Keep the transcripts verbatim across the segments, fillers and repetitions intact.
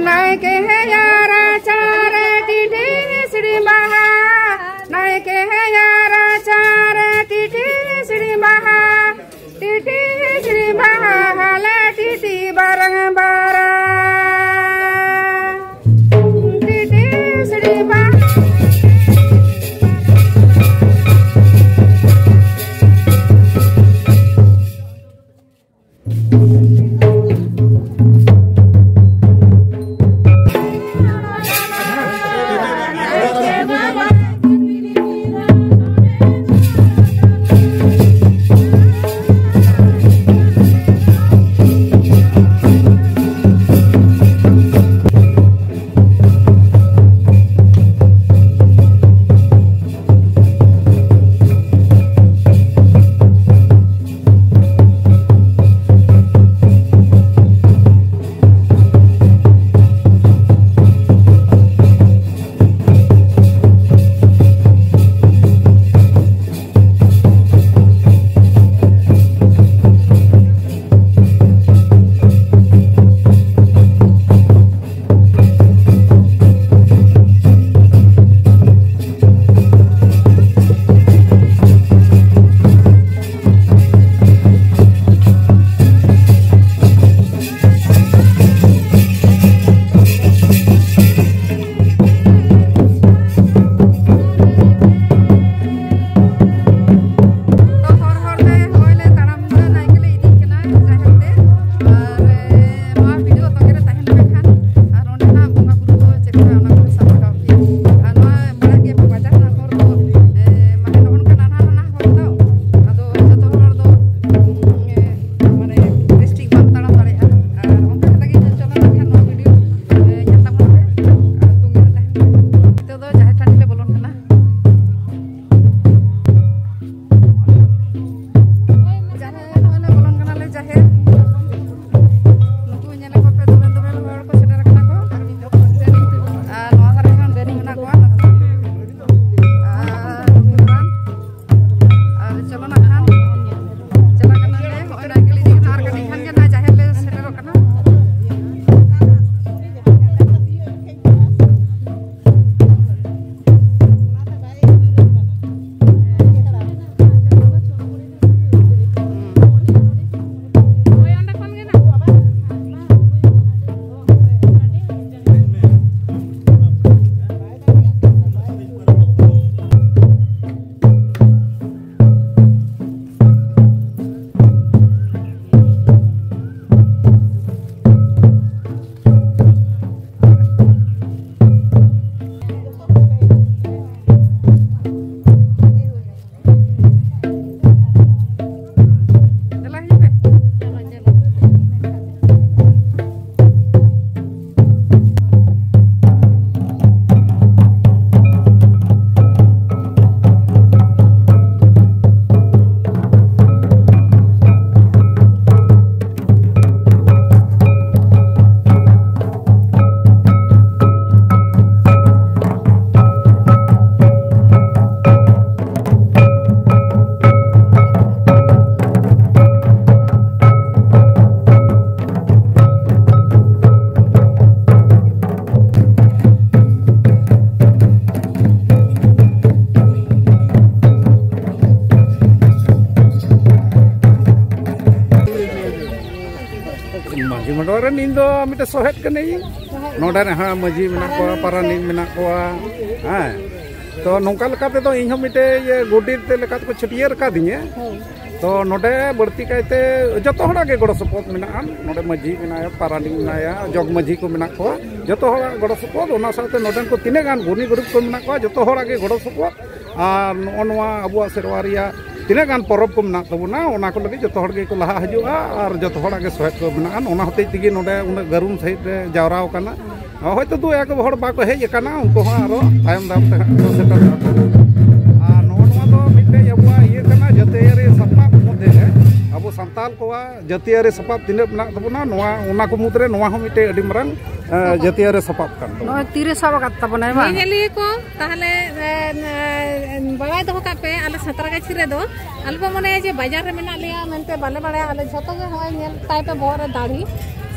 ᱱᱟᱭᱠᱮ ᱦᱮᱸᱭᱟ ᱨᱟᱪᱟᱨᱮ ᱴᱤᱴᱤ ᱥᱤᱲᱤ ᱵᱟᱦᱟ, ᱱᱟᱭᱠᱮ ᱦᱮᱸᱭᱟ ᱨᱟᱪᱟᱨᱮ ᱴᱤᱴᱤ ᱥᱤᱲᱤ ᱵᱟᱦᱟ, ᱴᱤᱴᱤ ᱥᱤᱲᱤ ᱵᱟᱦᱟ ᱦᱟᱞᱮ ᱴᱤᱴᱤ ᱵᱟᱨᱟᱝ ᱵᱟᱨᱟ, ᱴᱤᱴᱤ ᱥᱤᱲᱤ ᱵᱟᱦᱟ᱾ ᱠᱟᱨᱚᱱ ᱤᱧ ᱫᱚ ᱢᱤᱫᱴᱮᱱ ᱥᱚᱦᱮᱫ ᱠᱟᱹᱱᱟᱹᱧ᱾ ᱱᱚᱰᱮ ᱨᱮᱦᱚᱸ ᱢᱟᱹᱡᱷᱤ ᱢᱮᱱᱟᱜ ᱠᱚᱣᱟ, ᱯᱟᱨᱟᱱᱤᱠ ᱢᱮᱱᱟᱜ ᱠᱚᱣᱟ᱾ ᱦᱮᱸ, ᱛᱚ ᱱᱚᱝᱠᱟ ᱞᱮᱠᱟ ᱛᱮᱫᱚ ᱤᱧ ᱦᱚᱸ ᱢᱤᱫᱴᱮᱡ ᱤᱭᱟᱹ ᱜᱚᱰᱮᱛ ᱞᱮᱠᱟ ᱛᱮᱠᱚ ᱪᱷᱟᱹᱴᱭᱟᱹᱨ ᱟᱠᱟᱫᱤᱧᱟᱹ᱾ ᱛᱚ ᱱᱚᱰᱮ ᱵᱟᱹᱲᱛᱤ ᱠᱟᱭᱛᱮ ᱡᱚᱛᱚ ᱦᱚᱲᱟᱜ ᱜᱮ ᱜᱚᱲᱚ ᱥᱚᱯᱚᱦᱚᱫ ᱢᱮᱱᱟᱜᱼᱟ᱾ ᱱᱚᱰᱮ ᱢᱟᱹᱡᱷᱤ ᱢᱮᱱᱟᱭᱟ, ᱯᱟᱨᱟᱱᱤᱠ ᱢᱮᱱᱟᱭᱟ, ᱡᱚᱜᱽ ᱢᱟᱹᱡᱷᱤ ᱠᱚ ᱢᱮᱱᱟᱜ ᱠᱚᱣᱟ, ᱡᱚᱛᱚ ᱦᱚᱲᱟᱜ ᱜᱚᱲᱚ ᱥᱚᱯᱚᱦᱚᱫ᱾ ᱚᱱᱟ ᱥᱟᱶᱛᱮ ᱱᱚᱰᱮᱱ ᱠᱚ ᱛᱤᱱᱟᱹᱜ ᱜᱟᱱ ᱜᱩᱱᱤ ᱜᱩᱨᱤᱵ ᱠᱚ ᱢᱮᱱᱟᱜ ᱠᱚᱣᱟ, ᱡᱚᱛᱚ ᱦᱚᱲᱟᱜ ᱜᱮ ᱜᱚᱲᱚ ᱥᱚᱯᱚᱦᱚᱫ᱾ ᱟᱨ ᱱᱚᱜᱼᱚ ᱱᱚᱣᱟ ᱟᱵᱚᱣᱟᱜ ᱥᱮᱨᱣᱟ ᱨᱮᱭᱟᱜ ᱛᱤᱱᱟᱹᱜ ᱜᱟᱱ ᱯᱚᱨᱚᱵᱽ ᱠᱚ ᱢᱮᱱᱟᱜ ᱛᱟᱵᱚᱱᱟ, ᱚᱱᱟ ᱠᱚ ᱞᱟᱹᱜᱤᱫ ᱡᱚᱛᱚ ᱦᱚᱲ ᱜᱮᱠᱚ ᱞᱟᱦᱟ ᱦᱤᱡᱩᱜᱼᱟ ᱟᱨ ᱡᱚᱛᱚ ᱦᱚᱲᱟᱜ ᱜᱮ ᱥᱚᱦᱮᱫ ᱠᱚ ᱢᱮᱱᱟᱜᱼᱟ᱾ ᱚᱱᱟ ᱦᱚᱛᱮᱡ ᱛᱮᱜᱮ ᱱᱚᱰᱮ ᱩᱱᱟᱹᱜ ᱜᱟᱹᱨᱩᱢ ᱥᱟᱺᱦᱤᱡ ᱨᱮ ᱡᱟᱣᱨᱟ ᱟᱠᱟᱱᱟ᱾ ᱦᱚᱭᱛᱳ ᱫᱩ ᱮᱠ ᱦᱚᱲ ᱵᱟᱠᱚ ᱦᱮᱡ ᱟᱠᱟᱱᱟ, ᱩᱱᱠᱩ ᱦᱚᱸ ᱟᱨᱚ ᱛᱟᱭᱚᱢ ᱫᱟᱨᱟᱢ ᱛᱮ ᱦᱟᱸᱜ ᱠᱚ ᱥᱮᱴᱮᱨ ᱫᱟᱲᱮᱭᱟᱜᱼᱟ᱾ ᱟᱨ ᱱᱚᱜᱼᱚ ᱱᱚᱣᱟ ᱫᱚ ᱢᱤᱫᱴᱮᱡ ᱟᱵᱚᱣᱟᱜ ᱤᱭᱟᱹ ᱠᱟᱱᱟ, ᱡᱟᱹᱛᱤᱭᱟᱹᱨᱤ ᱥᱟᱯᱟᱵ ᱢᱚᱫᱽᱫᱷᱮ ᱨᱮ ᱟᱵᱚ ᱥᱟᱱᱛᱟᱞ ᱠᱚᱣᱟᱜ ᱡᱟᱹᱛᱤᱭᱟᱹᱨᱤ ᱥᱟᱯᱟᱵ ᱛᱤᱱᱟᱹᱜ ᱢᱮᱱᱟᱜ ᱛᱟᱵᱚᱱᱟ, ᱱᱚᱣᱟ, ᱚᱱᱟ ᱠᱚ ᱢᱩᱫᱽᱨᱮ ᱱᱚᱣᱟ ᱦᱚᱸ ᱢᱤᱫᱴᱮᱡ ᱟᱹᱰᱤ ᱢᱟᱨᱟᱝ, ᱮ, ᱡᱟᱹᱛᱤᱭᱟᱹᱨᱤ ᱥᱟᱯᱟᱵ ᱠᱟᱱ ᱛᱟᱵᱚᱱᱟ᱾ ᱱᱚᱜᱼᱚᱭ ᱛᱤᱨᱮ ᱥᱟᱵ ᱟᱠᱟᱫ ᱛᱟᱵᱚᱱᱟᱭ ᱵᱟᱝ? ᱧᱮᱧᱮᱞᱤᱭᱟᱹ ᱠᱚ, ᱛᱟᱦᱚᱞᱮ, ᱮ, ᱮ, ᱵᱟᱲᱟᱭ ᱫᱚᱦᱚ ᱠᱟᱜ ᱯᱮ, ᱟᱞᱮ ᱥᱟᱸᱛᱨᱟᱜᱟᱪᱷᱤ ᱨᱮᱫᱚ ᱟᱞᱚᱯᱮ ᱢᱚᱱᱮᱭᱟ ᱡᱮ ᱵᱟᱡᱟᱨ ᱨᱮ ᱢᱮᱱᱟᱜ ᱞᱮᱭᱟ ᱢᱮᱱᱛᱮ ᱵᱟᱞᱮ ᱵᱟᱲᱟᱭᱟ᱾ ᱟᱞᱮ ᱡᱷᱚᱛᱚ ᱜᱮ ᱱᱚᱜᱼᱚᱭ ᱧᱮᱞ ᱛᱟᱭ ᱯᱮ, ᱵᱚᱦᱚᱜ ᱨᱮ ᱫᱟᱲᱦᱤ,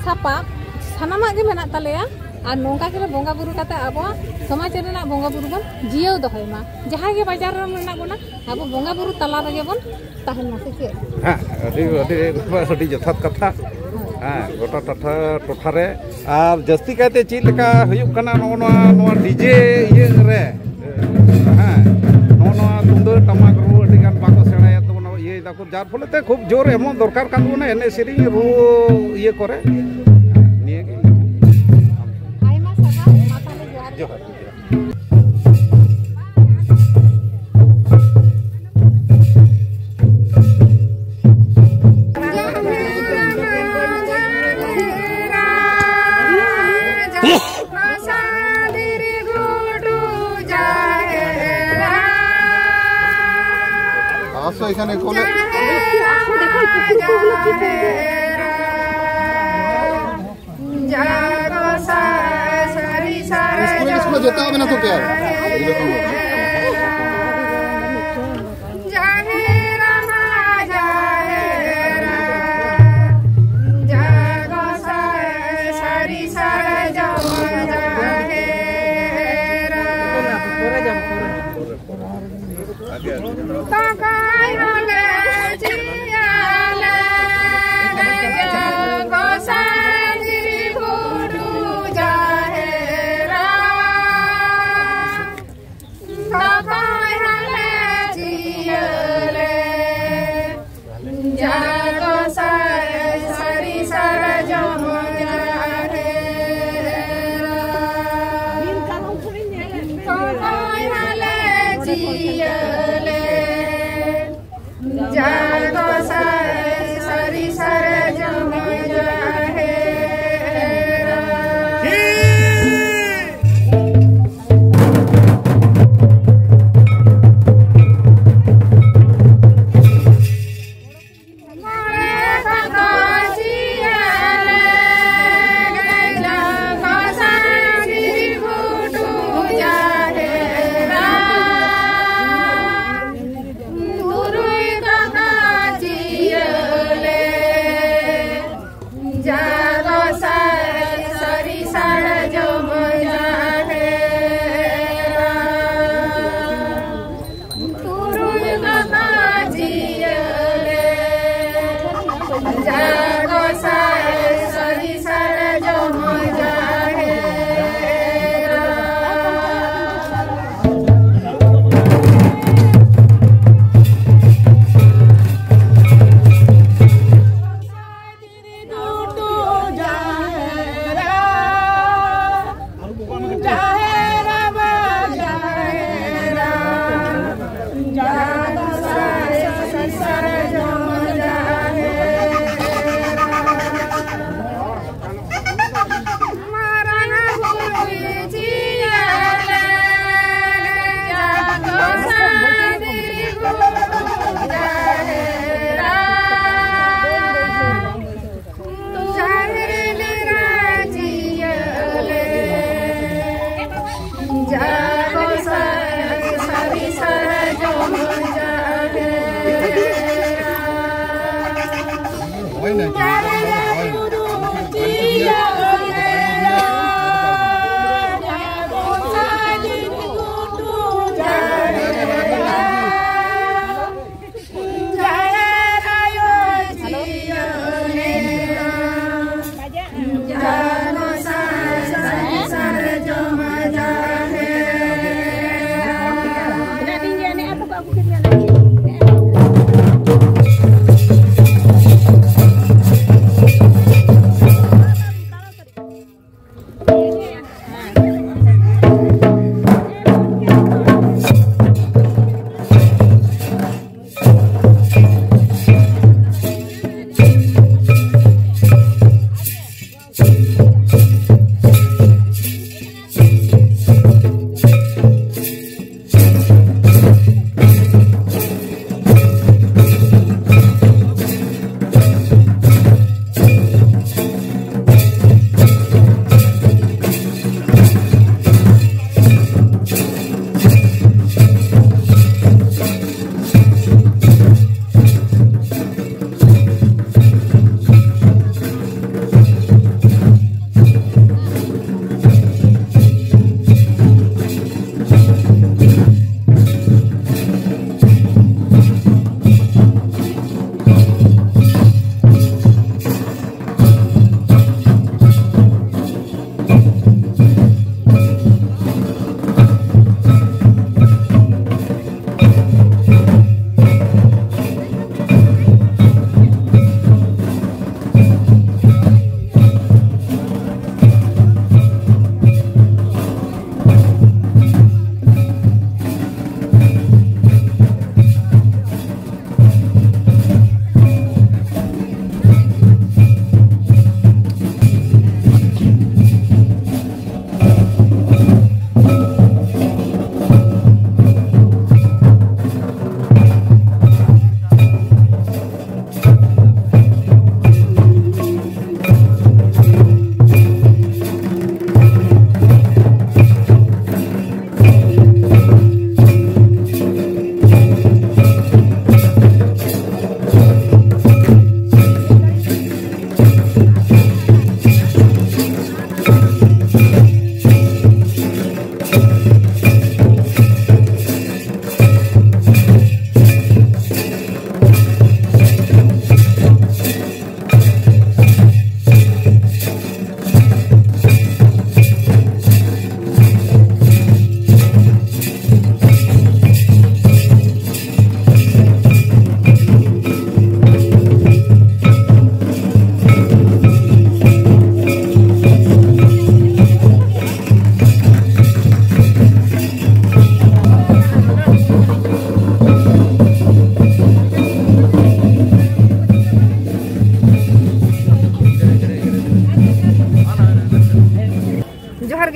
ᱥᱟᱯᱟᱵ, ᱥᱟᱱᱟᱢᱟᱜ ᱜᱮ ᱢᱮᱱᱟᱜ ᱛᱟᱞᱮᱭᱟ᱾ ᱟᱨ ᱱᱚᱝᱠᱟ ᱜᱮᱞᱮ ᱵᱚᱸᱜᱟ ᱵᱩᱨᱩ ᱠᱟᱛᱮ ᱟᱵᱚᱣᱟᱜ ᱥᱚᱢᱟᱡᱽ ᱨᱮᱱᱟᱜ ᱵᱚᱸᱜᱟ ᱵᱩᱨᱩ ᱵᱚᱱ ᱡᱤᱭᱟᱹᱣ ᱫᱚᱦᱚᱭ ᱢᱟ᱾ ᱡᱟᱦᱟᱸᱭ ᱜᱮ ᱵᱟᱡᱟᱨ ᱨᱮ ᱢᱮᱱᱟᱜ ᱵᱚᱱᱟ, ᱟᱵᱚ ᱵᱚᱸᱜᱟ ᱵᱩᱨᱩ ᱛᱟᱞᱟ ᱨᱮᱜᱮ ᱵᱚᱱ ᱛᱟᱦᱮᱱ ᱢᱟ, ᱥᱮ ᱪᱮᱫ? ᱦᱮᱸ, ᱟᱹᱰᱤ, ᱟᱹᱰᱤ, ᱟᱹᱰᱤ ᱡᱚᱛᱷᱟᱛ ᱠᱟᱛᱷᱟ᱾ ᱦᱮᱸ, ᱜᱚᱴᱟ ᱴᱚᱴᱷᱟ, ᱴᱚᱴᱷᱟ ᱨᱮ᱾ ᱟᱨ ᱡᱟᱹᱥᱛᱤ ᱠᱟᱭᱛᱮ ᱪᱮᱫ ᱞᱮᱠᱟ ᱦᱩᱭᱩᱜ ᱠᱟᱱᱟ ᱱᱚᱜᱼᱚ ᱱᱚᱣᱟ, ᱱᱚᱣᱟ ᱰᱤᱡᱮ ᱤᱭᱟᱹ ᱨᱮ, ᱦᱮᱸ, ᱱᱚᱜᱼᱚ ᱱᱚᱣᱟ ᱛᱩᱢᱫᱟᱹᱜ ᱴᱟᱢᱟᱠ ᱨᱩ ᱟᱹᱰᱤ ᱜᱟᱱ ᱵᱟᱠᱚ ᱥᱮᱬᱟᱭᱮᱫ ᱛᱟᱵᱚᱱᱟ, ᱤᱭᱟᱹᱭ ᱫᱟᱠᱚ, ᱡᱟᱨ ᱯᱷᱚᱞᱮ ᱛᱮ ᱠᱷᱩᱵ ᱡᱳᱨ ᱮᱢᱚᱜ ᱫᱚᱨᱠᱟᱨ ᱠᱟᱱ ᱛᱟᱵᱚᱱᱟ ᱮᱱᱮᱡ ᱥᱮᱨᱮᱧ ᱨᱩ ᱤᱭᱟᱹ ᱠᱚᱨᱮ᱾ ᱱᱤᱭᱟᱹ ᱜᱮ᱾ ᱟᱭᱢᱟ ᱥᱟᱨᱦᱟᱣ, ᱢᱟ ᱛᱟᱦᱞᱮ ᱡᱚᱦᱟᱨ ᱜᱮ᱾ ᱡᱚᱦᱟᱨ ᱜᱮ, ᱡᱚᱦᱟᱨ᱾ আসো এখানে কোলে। স্কুলে, স্কুলে যেতে হবে না তোকে আর। এরকম।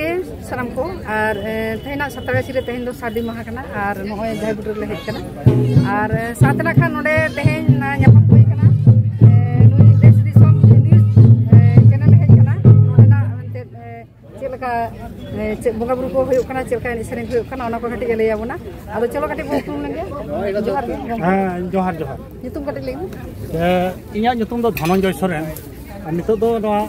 ᱜᱮ ᱥᱟᱱᱟᱢ ᱠᱚ᱾ ᱟᱨ ᱮ, ᱛᱮᱦᱮᱧᱟᱜ ᱥᱟᱱᱛᱟᱲ ᱜᱟᱹᱪᱷᱤ ᱨᱮ ᱛᱮᱦᱮᱧ ᱫᱚ ᱥᱟᱹᱨᱫᱤ ᱢᱟᱦᱟ ᱠᱟᱱᱟ, ᱟᱨ ᱱᱚᱜᱼᱚᱭ ᱡᱟᱦᱮᱨ ᱵᱩᱴᱟᱹ ᱨᱮᱞᱮ ᱦᱮᱡ ᱟᱠᱟᱱᱟ᱾ ᱟᱨ ᱮ, ᱥᱟᱶᱛᱮ ᱱᱟᱜ ᱠᱷᱟᱱ ᱱᱚᱰᱮ ᱛᱮᱦᱮᱧ ᱧᱟᱯᱟᱢ ᱦᱩᱭ ᱟᱠᱟᱱᱟ ᱮ, ᱱᱩᱭ ᱫᱮᱥ ᱫᱤᱥᱚᱢ ᱱᱤᱭᱩᱡᱽ ᱮ, ᱪᱮᱱᱮᱞ ᱨᱮ ᱦᱮᱡ ᱟᱠᱟᱱᱟ᱾ ᱱᱚᱰᱮᱱᱟᱜ ᱮᱱᱛᱮᱫ ᱮ, ᱪᱮᱫ ᱞᱮᱠᱟ ᱮ, ᱪᱮᱫ ᱵᱚᱸᱜᱟ ᱵᱩᱨᱩ ᱠᱚ ᱦᱩᱭᱩᱜ ᱠᱟᱱᱟ, ᱪᱮᱫ ᱞᱮᱠᱟ ᱮᱱᱮᱡ ᱥᱮᱨᱮᱧ ᱠᱚ ᱦᱩᱭᱩᱜ ᱠᱟᱱᱟ, ᱚᱱᱟ ᱠᱚ ᱠᱟᱹᱴᱤᱡ ᱮ ᱞᱟᱹᱭ ᱟᱵᱚᱱᱟ᱾ ᱟᱫᱚ ᱪᱚᱞᱚ ᱠᱟᱹᱴᱤᱡ ᱵᱚᱱ ᱩᱯᱨᱩᱢ ᱞᱮᱱᱜᱮ᱾ ᱡᱚᱦᱟᱨ ᱜᱮ ᱜᱚᱢᱠᱮ᱾ ᱦᱮᱸ, ᱡᱚᱦᱟᱨ, ᱡᱚᱦᱟᱨ᱾ ᱧᱩᱛᱩᱢ ᱠᱟᱹᱴᱤᱡ ᱞᱟᱹᱭ ᱢᱮ᱾ ᱮ, ᱤᱧᱟᱹᱜ ᱧᱩᱛᱩᱢ ᱫᱚ ᱫᱷᱚᱱᱚᱱᱡᱚᱭ ᱥᱚᱨᱮᱱ᱾ ᱟᱨ ᱱᱤᱛᱚᱜ ᱫᱚ ᱱᱚᱣᱟ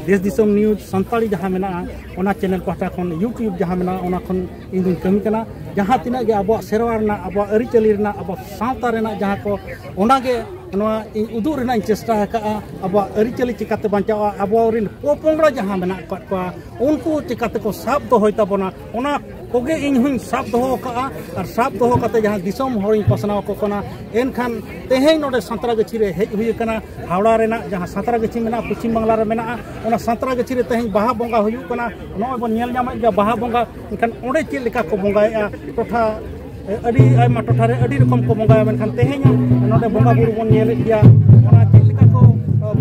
ᱫᱮᱥ ᱫᱤᱥᱚᱢ ᱱᱤᱭᱩᱡᱽ ᱥᱟᱱᱛᱟᱲᱤ ᱡᱟᱦᱟᱸ ᱢᱮᱱᱟᱜᱼᱟ, ᱚᱱᱟ ᱪᱮᱱᱮᱞ ᱯᱟᱦᱴᱟ ᱠᱷᱚᱱ, YouTube ᱡᱟᱦᱟᱸ ᱢᱮᱱᱟᱜᱼᱟ, ᱚᱱᱟ ᱠᱷᱚᱱ ᱤᱧ ᱫᱩᱧ ᱠᱟᱹᱢᱤ ᱠᱟᱱᱟ᱾ ᱡᱟᱦᱟᱸ ᱛᱤᱱᱟᱹᱜ ᱜᱮ ᱟᱵᱚᱣᱟᱜ ᱥᱮᱨᱣᱟ ᱨᱮᱱᱟᱜ, ᱟᱵᱚᱣᱟᱜ ᱟᱹᱨᱤᱪᱟᱹᱞᱤ ᱨᱮᱱᱟᱜ, ᱟᱵᱚ ᱥᱟᱶᱛᱟ ᱨᱮᱱᱟᱜ ᱡᱟᱦᱟᱸ ᱠᱚ, ᱚᱱᱟᱜᱮ ᱱᱚᱣᱟ ᱤᱧ ᱩᱫᱩᱜ ᱨᱮᱱᱟᱜ ᱤᱧ ᱪᱮᱥᱴᱟ ᱟᱠᱟᱫᱼᱟ᱾ ᱟᱵᱚᱣᱟᱜ ᱟᱹᱨᱤᱪᱟᱹᱞᱤ ᱪᱤᱠᱟᱹᱛᱮ ᱵᱟᱧᱪᱟᱜᱼᱟ, ᱟᱵᱚᱨᱮᱱ ᱯᱚᱯᱚᱝᱲᱟ ᱡᱟᱦᱟᱸ ᱢᱮᱱᱟᱜ ᱟᱠᱟᱫ ᱠᱚᱣᱟ, ᱩᱱᱠᱩ ᱪᱤᱠᱟᱹ ᱛᱮᱠᱚ ᱥᱟᱵ ᱫᱚᱦᱚᱭ ᱛᱟᱵᱚᱱᱟ, ᱚᱱᱟ ᱠᱚᱜᱮ ᱤᱧ ᱦᱚᱧ ᱥᱟᱵ ᱫᱚᱦᱚ ᱟᱠᱟᱫᱼᱟ᱾ ᱟᱨ ᱥᱟᱵ ᱫᱚᱦᱚ ᱠᱟᱛᱮ ᱡᱟᱦᱟᱸ ᱫᱤᱥᱚᱢ ᱦᱚᱲᱤᱧ ᱯᱟᱥᱱᱟᱣ ᱟᱠᱚ ᱠᱟᱱᱟ᱾ ᱮᱱᱠᱷᱟᱱ ᱛᱮᱦᱮᱧ ᱱᱚᱰᱮ ᱥᱟᱸᱛᱨᱟᱜᱟᱹᱪᱷᱤ ᱨᱮ ᱦᱮᱡ ᱦᱩᱭ ᱟᱠᱟᱱᱟ᱾ ᱦᱟᱣᱲᱟ ᱨᱮᱱᱟᱜ ᱡᱟᱦᱟᱸ ᱥᱟᱸᱛᱨᱟᱜᱟᱹᱪᱷᱤ ᱢᱮᱱᱟᱜᱼᱟ, ᱯᱚᱪᱷᱤᱢ ᱵᱟᱝᱞᱟ ᱨᱮ ᱢᱮᱱᱟᱜᱼᱟ, ᱚᱱᱟ ᱥᱟᱸᱛᱨᱟᱜᱟᱹᱪᱷᱤ ᱨᱮ ᱛᱮᱦᱮᱧ ᱵᱟᱦᱟ ᱵᱚᱸᱜᱟ ᱦᱩᱭᱩᱜ ᱠᱟᱱᱟ᱾ ᱱᱚᱜᱼᱚᱭ ᱵᱚᱱ ᱧᱮᱞ ᱧᱟᱢᱮᱫ ᱜᱮᱭᱟ ᱵᱟᱦᱟ ᱵᱚᱸᱜᱟ᱾ ᱮᱱᱠᱷᱟᱱ ᱚᱸᱰᱮ ᱪᱮᱫ ᱞᱮᱠᱟ ᱠᱚ ᱵᱚᱸᱜᱟᱭᱮᱫᱼᱟ, ᱴᱚᱴᱷᱟ ᱟᱹᱰᱤ ᱟᱭᱢᱟ ᱴᱚᱴᱷᱟ ᱨᱮ ᱟᱹᱰᱤ ᱨᱚᱠᱚᱢ ᱠᱚ ᱵᱚᱸᱜᱟᱭᱟ, ᱢᱮᱱᱠᱷᱟᱱ ᱛᱮᱦᱮᱧ ᱱᱚᱰᱮ ᱵᱚᱸᱜᱟ ᱵᱩᱨᱩ ᱵᱚᱱ ᱧᱮᱞᱮᱫ ᱜᱮᱭᱟ, ᱚᱱᱟ ᱪᱮᱫ ᱞᱮᱠᱟ ᱠᱚ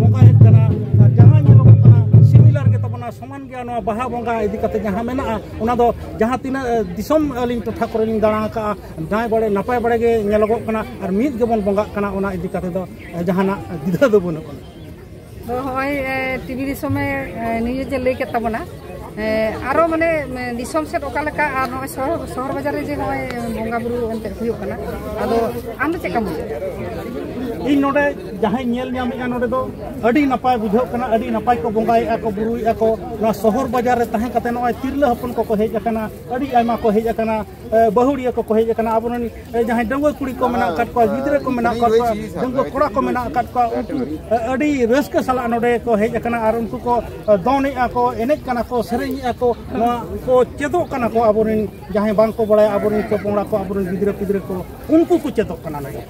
ᱵᱚᱸᱜᱟᱭᱮᱫ ᱠᱟᱱᱟ᱾ ᱟᱨ ᱡᱟᱦᱟᱸ ᱧᱮᱞᱚᱜᱚᱜ ᱠᱟᱱᱟ, ᱥᱤᱢᱤᱞᱟᱨ ᱜᱮ ᱛᱟᱵᱚᱱᱟ, ᱥᱚᱢᱟᱱ ᱜᱮᱭᱟ᱾ ᱱᱚᱣᱟ ᱵᱟᱦᱟ ᱵᱚᱸᱜᱟ ᱤᱫᱤ ᱠᱟᱛᱮ ᱡᱟᱦᱟᱸ ᱢᱮᱱᱟᱜᱼᱟ, ᱚᱱᱟ ᱫᱚ ᱡᱟᱦᱟᱸ ᱛᱤᱱᱟᱹᱜ ᱫᱤᱥᱚᱢ ᱟᱹᱞᱤᱧ ᱴᱚᱴᱷᱟ ᱠᱚᱨᱮ ᱞᱤᱧ ᱫᱟᱬᱟ ᱟᱠᱟᱫᱼᱟ, ᱱᱟᱭ ᱵᱟᱲᱮ ᱱᱟᱯᱟᱭ ᱵᱟᱲᱮ ᱜᱮ ᱧᱮᱞᱚᱜᱚᱜ ᱠᱟᱱᱟ᱾ ᱟᱨ ᱢᱤᱫ ᱜᱮᱵᱚᱱ ᱵᱚᱸᱜᱟᱜ ᱠᱟᱱᱟ, ᱚᱱᱟ ᱤᱫᱤ ᱠᱟᱛᱮ ᱫᱚ ᱡᱟᱦᱟᱱᱟᱜ ᱫᱤᱫᱷᱟᱹ ᱫᱚ ᱵᱟᱹᱱᱩᱜ ᱟᱱᱟ᱾ ᱛᱚ ᱦᱚᱸᱜᱼᱚᱭ ᱮ, ᱴᱤᱵᱷᱤ ᱫᱤᱥᱚᱢᱮ ᱮ, ᱱᱤᱭᱩᱡᱽ ᱮ ᱞᱟᱹᱭ ᱠᱮᱫ ᱛᱟᱵᱚᱱᱟ᱾ ᱮ, ᱟᱨᱚ ᱢᱟᱱᱮ ᱮ, ᱫᱤᱥᱚᱢ ᱥᱮᱫ ᱚᱠᱟ ᱞᱮᱠᱟ, ᱟᱨ ᱱᱚᱜᱼᱚᱭ ᱥᱚᱦᱚᱨ, ᱥᱚᱦᱚᱨ ᱵᱟᱡᱟᱨ ᱨᱮ ᱡᱮ ᱱᱚᱜᱼᱚᱭ ᱵᱚᱸᱜᱟ ᱵᱩᱨᱩ ᱮᱱᱛᱮᱫ ᱦᱩᱭᱩᱜ ᱠᱟᱱᱟ, ᱟᱫᱚ ᱟᱢ ᱫᱚ ᱪᱮᱫ ᱞᱮᱠᱟᱢ ᱵᱩᱡᱷᱟᱹᱣᱟ? ᱤᱧ ᱱᱚᱰᱮ ᱡᱟᱦᱟᱸᱧ ᱧᱮᱞ ᱧᱟᱢᱮᱫᱼᱟ, ᱱᱚᱰᱮ ᱫᱚ ᱟᱹᱰᱤ ᱱᱟᱯᱟᱭ ᱵᱩᱡᱷᱟᱹᱜ ᱠᱟᱱᱟ, ᱟᱹᱰᱤ ᱱᱟᱯᱟᱭ ᱠᱚ ᱵᱚᱸᱜᱟᱭᱮᱫᱼᱟ ᱠᱚ, ᱵᱩᱨᱩᱭᱮᱫᱼᱟ ᱠᱚ᱾ ᱱᱚᱣᱟ ᱥᱚᱦᱚᱨ ᱵᱟᱡᱟᱨ ᱨᱮ ᱛᱟᱦᱮᱸ ᱠᱟᱛᱮ ᱱᱚᱜᱼᱚᱭ ᱛᱤᱨᱞᱟᱹ ᱦᱚᱯᱚᱱ ᱠᱚᱠᱚ ᱦᱮᱡ ᱟᱠᱟᱱᱟ, ᱟᱹᱰᱤ ᱟᱭᱢᱟ ᱠᱚ ᱦᱮᱡ ᱟᱠᱟᱱᱟ, ᱮ, ᱵᱟᱹᱦᱩᱲᱤᱭᱟᱹ ᱠᱚᱠᱚ ᱦᱮᱡ ᱟᱠᱟᱱᱟ, ᱟᱵᱚᱨᱮᱱ ᱮ, ᱡᱟᱦᱟᱸᱭ ᱰᱟᱺᱜᱩᱣᱟᱹ ᱠᱩᱲᱤ ᱠᱚ ᱢᱮᱱᱟᱜ ᱟᱠᱟᱫ ᱠᱚᱣᱟ, ᱜᱤᱫᱽᱨᱟᱹ ᱠᱚ ᱢᱮᱱᱟᱜ ᱟᱠᱟᱫ ᱠᱚᱣᱟ, ᱰᱟᱺᱜᱩᱣᱟᱹ ᱠᱚᱲᱟ ᱠᱚ ᱢᱮᱱᱟᱜ ᱟᱠᱟᱫ ᱠᱚᱣᱟ, ᱩᱱᱠᱩ ᱮ, ᱟᱹᱰᱤ ᱨᱟᱹᱥᱠᱟᱹ ᱥᱟᱞᱟᱜ ᱱᱚᱰᱮ ᱠᱚ ᱦᱮᱡ ᱟᱠᱟᱱᱟ᱾ ᱟᱨ ᱩᱱᱠᱩ ᱠᱚ ᱮ, ᱫᱚᱱᱮᱜᱼᱟ ᱠᱚ, ᱮᱱᱮᱡ ᱠᱟᱱᱟ ᱠᱚ, ᱥᱮᱨᱮᱧᱮᱜᱼᱟ ᱠᱚ, ᱱᱚᱣᱟ ᱠᱚ ᱪᱮᱫᱚᱜ ᱠᱟᱱᱟ ᱠᱚ᱾ ᱟᱵᱚᱨᱮᱱ ᱡᱟᱦᱟᱸᱭ ᱵᱟᱝ ᱠᱚ ᱵᱟᱲᱟᱭᱟ, ᱟᱵᱚᱨᱮᱱ ᱯᱚᱯᱚᱝᱲᱟ ᱠᱚ, ᱟᱵᱚᱨᱮᱱ ᱜᱤᱫᱽᱨᱟᱹ ᱯᱤᱫᱽᱨᱟᱹ ᱠᱚ, ᱩᱱᱠᱩ ᱠᱚ ᱪᱮᱫᱚᱜ ᱠᱟᱱᱟ ᱱᱚᱰᱮ᱾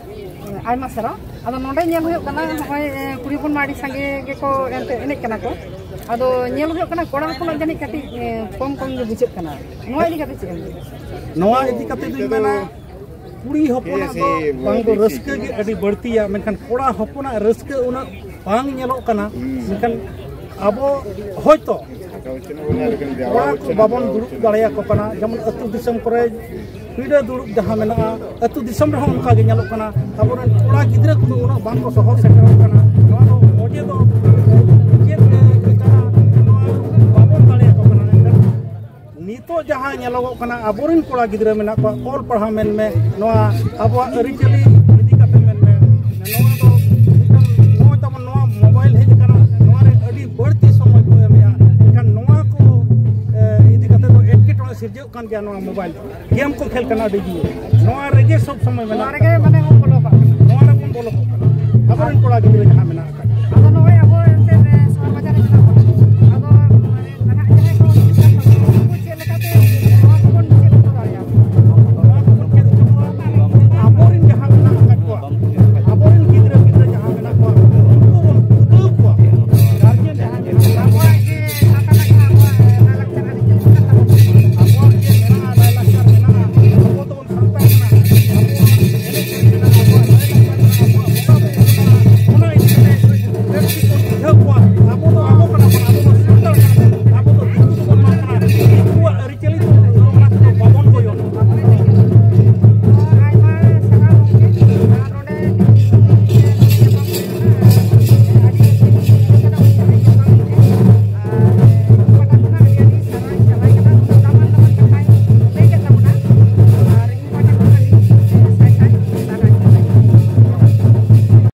ᱟᱭᱢᱟ ᱥᱟᱨᱦᱟᱣ᱾ ᱟᱫᱚ ᱱᱚᱰᱮ ᱧᱮᱞ ᱦᱩᱭᱩᱜ ᱠᱟᱱᱟ, ᱱᱚᱜᱼᱚᱭ ᱮ, ᱠᱩᱲᱤ ᱦᱚᱯᱚᱱ ᱢᱟ ᱟᱹᱰᱤ ᱥᱟᱸᱜᱮ ᱜᱮᱠᱚ ᱮᱱᱛᱮ ᱮᱱᱮᱡ ᱠᱟᱱᱟ ᱠᱚ᱾ ᱟᱫᱚ ᱧᱮᱞ ᱦᱩᱭᱩᱜ ᱠᱟᱱᱟ, ᱠᱚᱲᱟ ᱦᱚᱯᱚᱱᱟᱜ ᱡᱟᱹᱱᱤᱡ ᱠᱟᱹᱴᱤᱡ ᱮ, ᱠᱚᱢ ᱠᱚᱢ ᱜᱮ ᱵᱩᱡᱷᱟᱹᱜ ᱠᱟᱱᱟ᱾ ᱱᱚᱣᱟ ᱤᱫᱤ ᱠᱟᱛᱮ ᱪᱮᱫ ᱮᱢ ᱞᱟᱹᱭᱟ? ᱱᱚᱣᱟ ᱤᱫᱤ ᱠᱟᱛᱮ ᱫᱚᱧ ᱢᱮᱱᱟ, ᱠᱩᱲᱤ ᱦᱚᱯᱚᱱᱟᱜ ᱫᱚ ᱵᱟᱝ ᱫᱚ ᱨᱟᱹᱥᱠᱟᱹ ᱜᱮ ᱟᱹᱰᱤ ᱵᱟᱹᱲᱛᱤᱭᱟ, ᱢᱮᱱᱠᱷᱟᱱ ᱠᱚᱲᱟ ᱦᱚᱯᱚᱱᱟᱜ ᱨᱟᱹᱥᱠᱟᱹ ᱩᱱᱟᱹᱜ ᱵᱟᱝ ᱧᱮᱞᱚᱜ ᱠᱟᱱᱟ᱾ ᱢᱮᱱᱠᱷᱟᱱ ᱟᱵᱚ ᱦᱚᱭᱛᱚ ᱠᱚᱲᱟ ᱠᱚ ᱵᱟᱵᱚᱱ ᱫᱩᱲᱩᱵ ᱫᱟᱲᱮᱭᱟᱠᱚ ᱠᱟᱱᱟ᱾ ᱡᱮᱢᱚᱱ ᱟᱹᱛᱩ ᱫᱤᱥᱚᱢ ᱠᱚᱨᱮ ᱯᱤᱲᱟᱹ ᱫᱩᱲᱩᱵ ᱡᱟᱦᱟᱸ ᱢᱮᱱᱟᱜᱼᱟ, ᱟᱹᱛᱩ ᱫᱤᱥᱚᱢ ᱨᱮᱦᱚᱸ ᱚᱱᱠᱟ ᱜᱮ ᱧᱮᱞᱚᱜ ᱠᱟᱱᱟ᱾ ᱟᱵᱚᱨᱮᱱ ᱠᱚᱲᱟ ᱜᱤᱫᱽᱨᱟᱹ ᱠᱚᱫᱚ ᱩᱱᱟᱹᱜ ᱵᱟᱝ ᱠᱚ ᱥᱚᱦᱚᱨ ᱥᱮᱴᱮᱨᱚᱜ ᱠᱟᱱᱟ᱾ ᱱᱚᱣᱟ ᱫᱚ ᱚᱡᱮ ᱫᱚ ᱪᱮᱫ ᱠᱟᱱᱟ? ᱱᱚᱣᱟ ᱵᱟᱵᱚᱱ ᱫᱟᱲᱮᱭᱟᱠᱚ ᱠᱟᱱᱟ᱾ ᱮᱱᱠᱷᱟᱱ ᱱᱤᱛᱚᱜ ᱡᱟᱦᱟᱸ ᱧᱮᱞᱚᱜᱚᱜ ᱠᱟᱱᱟ, ᱟᱵᱚᱨᱮᱱ ᱠᱚᱲᱟ ᱜᱤᱫᱽᱨᱟᱹ ᱢᱮᱱᱟᱜ ᱠᱚᱣᱟ, ᱚᱞ ᱯᱟᱲᱦᱟᱣ ᱢᱮᱱᱢᱮ, ᱱᱚᱣᱟ ᱟᱵᱚᱣᱟᱜ ᱟᱹᱨᱤᱪᱟᱹᱞᱤ ᱤᱫᱤ ᱠᱟᱛᱮ ᱢᱮᱱᱢᱮ, ᱱᱚᱣᱟ ᱫᱚ ᱢᱤᱫᱴᱟᱝ ᱱᱚᱜᱼᱚᱭ ᱛᱟᱵᱚᱱ ᱱᱚᱣᱟ ᱢᱳᱵᱟᱭᱤᱞ ᱦᱮᱡ ᱟᱠᱟᱱᱟ, ᱱᱚᱣᱟ ᱨᱮ ᱟᱹᱰᱤ ᱵᱟᱹᱲᱛᱤ ᱥᱚᱢᱚᱭ ᱠᱚ ᱮᱢᱮᱜᱼᱟ᱾ ᱮᱱᱠᱷᱟᱱ ᱱᱚᱣᱟ ᱠᱚ, ᱮ, ᱤᱫᱤ ᱠᱟᱛᱮ ᱫᱚ ᱮᱴᱠᱮᱴᱚᱬᱮ ᱥᱤᱨᱡᱟᱹᱜ ᱠᱟᱱ ᱜᱮᱭᱟ᱾ ᱱᱚᱣᱟ ᱢᱳᱵᱟᱭᱤᱞ ᱜᱮᱢ ᱠᱚ ᱠᱷᱮᱞ ᱠᱟᱱᱟ ᱟᱹᱰᱤ ᱡᱳᱨ᱾ ᱱᱚᱣᱟ ᱨᱮᱜᱮ ᱥᱚᱵ ᱥᱚᱢᱚᱭ ᱢᱮᱱᱟᱜ ᱱᱚᱣᱟ ᱨᱮᱜᱮ ᱠᱟᱱᱟ᱾ ᱢᱟᱱᱮ ᱵᱚᱱ ᱵᱚᱞᱚ ᱠᱟᱜ ᱠᱟᱱᱟ᱾ ᱱᱚᱣᱟ ᱨᱮᱵᱚᱱ ᱵᱚᱞᱚ ᱠᱚᱜ ᱠᱟᱱᱟ᱾ ᱟᱵᱚᱨᱮᱱ ᱠᱚᱲᱟ ᱜᱤᱫᱽᱨᱟᱹ ᱡᱟᱦᱟᱸ ᱢᱮᱱᱟᱜ ᱠᱚᱣᱟ᱾